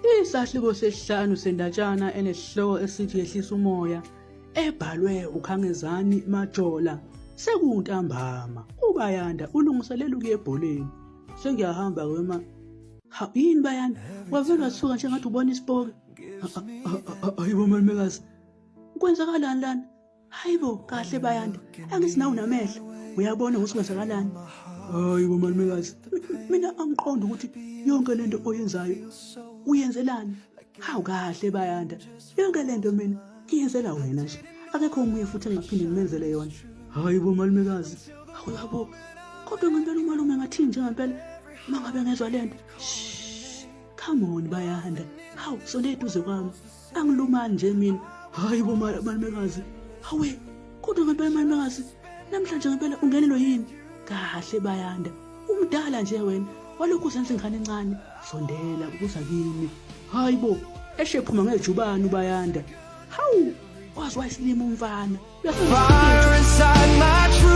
Isahluko sesihlanu sendatshana enesihloko esithi Yehlisa Umoya ebhalwe uKhangezani Majola. Sekuntambama, uBayanda ulungiselela ukuya ebholeni. Sengiyahamba wema. Ha, yini Bayanda? Wavele wasuka njengathi ubona isipoki. Hayibo malumekazi. Kwenzakalani lana? Hayibo kahle Bayanda. Angithi nawe unamehlo. Uyabona ukuthi kwenzakalani? Hayibo malumekazi. Mina angiqondi ukuthi yonke lento oyenzayo uyenzelani. Hawu kahle Bayanda. Yonke lento mina ngiyenzela wena nje. Akekho omunye futhi engingaphinde ngimenzele yona. Hayibo malumekazi. Hawu yabo. Kodwa ngempela umalume ngathini nje ngempela mangabe ngezwa lento. Shh. Come on Bayanda. Hawu sonde eduze kwami. Angilumani nje mina. Hayi bo malumekazi. Hawe, kodwa ngempela malumekazi, namhlanje ngempela ungenelwe yini? Kahle Bayanda. Umdala nje wena. Walokhu uzenza ingane encane. Sondela ukuza kimi. Hayi bo, eshe phuma ngejubane uBayanda. Hawu, wazi wayisilima umfana. Fire inside my true.